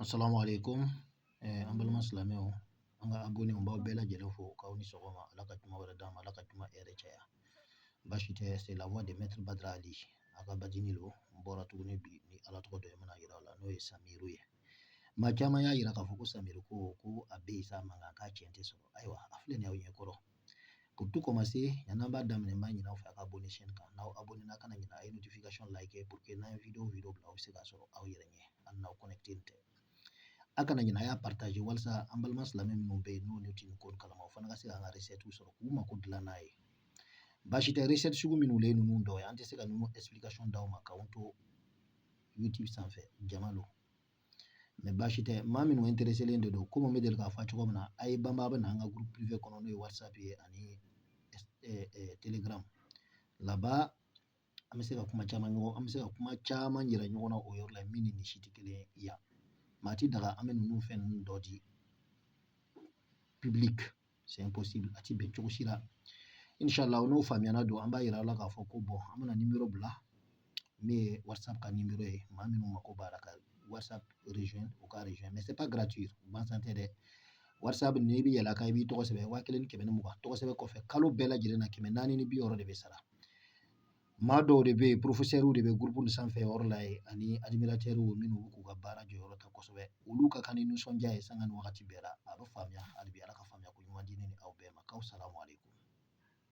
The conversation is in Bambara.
Assalamu alaikum. An balima silamɛw, an ka abonné b'aw bɛɛ lajɛlen fo k'aw ni sɔgɔma. Ala ka juma wɛrɛ d'an ma, Ala ka juma hɛrɛ caya. Baasi tɛ, c'est la voix de Maître Badra Ali. A ka bajini lo, n bɔra tuguni bi ni Ala tɔgɔ dɔ ye n bɛna yira aw la, n'o ye Samiru ye. Maa caman y'a yira k'a fɔ ko Samiru ko a bɛ yen sa mankan k'a tiɲɛ tɛ sɔrɔ. Ayiwa, a filɛ nin ye aw ɲɛkɔrɔ. Pour tout commencer, yan'an b'a daminɛ, n b'a ɲini aw fɛ a ka abonné chaîne kan. N'aw abonné na, kana ɲinɛ a ye notification like pour que n'an ye vidéo bila, aw bɛ se k'a sɔrɔ aw yɛrɛ ɲɛ hali n'aw connecté tɛ. A kana ɲinɛ a y'a partager walasa an balima silamɛ minnu bɛ yen n'olu tɛ nin ko kalama, o fana ka se k'an ka recette sɔrɔ k'u mako dilan n'a ye. Baasi tɛ, recette sugu minnu le ye ninnu dɔw ye, an tɛ se ka ninnu explication d'aw ma k'anw to YouTube sanfɛ, jama don. Mais baasi tɛ, maa minnu intéressé len de don, komi n bɛ deli k'a fɔ cogo min na, a ye banba a bɛ na an ka groupe privé kɔnɔ, n'o ye WhatsApp ye ani Telegram. Là-bas, an bɛ se ka kuma caman ɲɔgɔn, an bɛ se ka kuma caman yira ɲɔgɔn na o yɔrɔ la min ni nin si tɛ kelen ye yan. Maa ti daga an bɛ ninnu fɛn ninnu dɔ di public, c'est impossible, a ti bɛn cogo si la. Inshallah, n'o faamuyana don, an b'a yira aw la k'a fɔ ko bon, an bɛna numéro bila min ye WhatsApp ka numéro ye. Maa minnu mako b'a la ka WhatsApp rejoindre, u ka rejoindre, mais c'est pas gratuit, gansan tɛ dɛ. WhatsApp, n'i bɛ yɛlɛ a kan, i b'i tɔgɔ sɛbɛn 1120. Tɔgɔ sɛbɛn kɔfɛ, kalo bɛɛ lajɛlen na, 460 de bɛ sara. Maa dɔw de bɛ yen, professeurs de bɛ groupe nin sanfɛ yɔrɔ la yen, ani admirateurs minnu bɛ k'u ka baara jɔyɔrɔ ta kosɛbɛ. Olu ka kan ni nisɔndiya ye sanga ni wagati bɛɛ la. A bɛ faamuya hali bi, Ala ka faamuya ko ɲuman di ne ni aw bɛɛ ma. K'aw salamu aleykum.